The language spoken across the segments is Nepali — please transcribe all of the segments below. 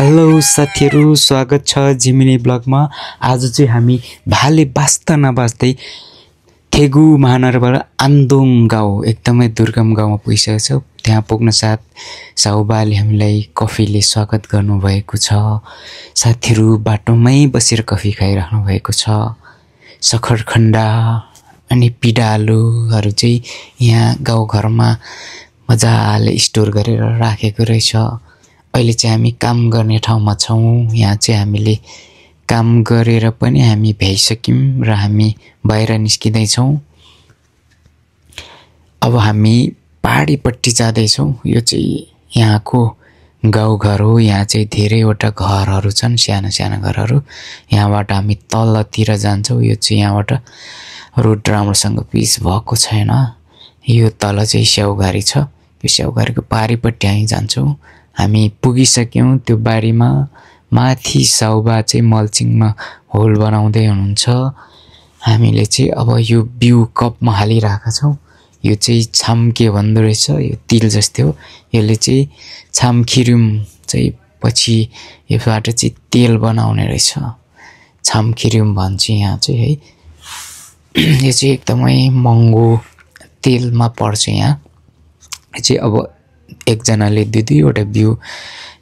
हेलो साथीहरु, स्वागत छ जिमिनी ब्लगमा। आज चाहिँ हामी भाले बास्ता नबास्दै थेगु महानगरबाट आन्दोङ गाउँ एकदमै दुर्गम गाउँमा पुगिसकेका छौं। त्यहाँ पुग्न साथ साउबाले हामीलाई कफीले स्वागत गर्नुभएको छ। साथीहरु बाटोमै बसेर कफी खाइराख्नु भएको छ। सखरखण्डा अनि पिडालुहरु चाहिँ यहाँ गाउँघरमा मजाले स्टोर गरेर राखेको रहेछ। अहिले चाहिँ हामी काम गर्ने ठाउँमा छौं। यहाँ चाहिँ हामीले काम गरेर पनि हामी भ्याइसक्यौं र हामी बाहिर निस्किदै छौं। अब हामी पहाडीपट्टि जाँदै छौं। यो चाहिँ यहाँको गाउँघर हो। यहाँ चाहिँ धेरैवटा घरहरु छन्, साना साना घरहरु। यहाँबाट हामी तलतिर जान्छौं। यो चाहिँ यहाँबाट रोड राम्रोसँग पिच भएको छैन। यो तल चाहिँ स्याउघारी छ। यो स्याउघारीको पारीपट्टि हामी जान्छौं। हामी पुगिसक्यौं त्यो बारीमा। माथि साउबा चाहिँ मल्चिङमा होल बनाउँदै हुनुहुन्छ। हामीले चाहिँ अब यो बिउ कपमा हालिराखेका छौं। यो चाहिँ छाम्के भन्दो रहेछ। यो तिल जस्तै हो। यसले चाहिँ छामखिरुम चाहिँ पछि यसबाट चाहिँ तेल बनाउने रहेछ। छामखिरुम भन्छ यहाँ चाहिँ है। यो चाहिँ एकदमै महँगो तेलमा पर्छ यहाँ। यो चाहिँ अब एकजनाले दुईवटा बिउ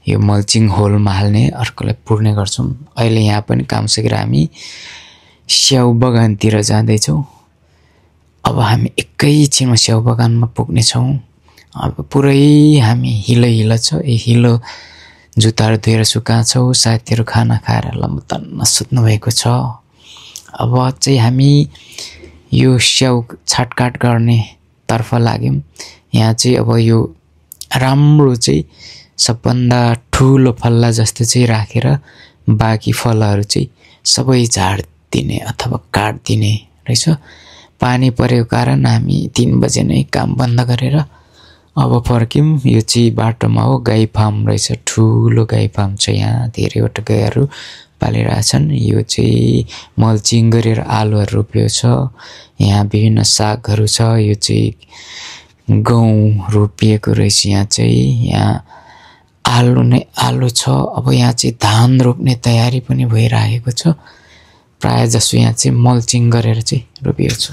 यो मल्चिङ होलमा हाल्ने, अर्कोलाई पुर्ने गर्छौं। अहिले यहाँ पनि काम सकेर हामी स्याउ बगानतिर जाँदै छौं। अब हामी एकैछिनमा स्याउ बगानमा पुग्ने छौं। अब पुरै हामी हिलो छ। यो हिलो जुत्ताहरु धोएर सुकाछौं। साथीहरु खाना खाएर लम्बतन्न सुत्नु भएको छ। अब चाहिँ हामी यो स्याउ छाटकाट गर्ने तर्फ लाग्यौं। यहाँ चाहिँ अब यो राम्रो चाहिँ सबभन्दा ठूलो फल्ला जस्तो चाहिँ राखेर बाँकी फलहरु चाहिँ सबै झार्दिने अथवा काट्दिने रहेछ। पानी परेको कारण हामी 3 बजे नै काम बन्द गरेर अब फर्क्यौं। यो चाहिँ बाटोमा हो। गाई फार्म रहेछ। ठूलो गाई फार्म छ। यहाँ धेरैवटा गाईहरु पालिरहेछन्। यो चाहिँ मल्चिङ गरेर आलुहरु रोप्यो छ। यहाँ विभिन्न सागहरु छ। यो चाहिँ गहुँ रोपिएको रहेछ। यहाँ चाहिँ यहाँ आलु छ। अब यहाँ चाहिँ धान रोप्ने तयारी पनि भइरहेको छ। प्राय जसो यहाँ चाहिँ मल्चिङ गरेर चाहिँ रोपिएको छ।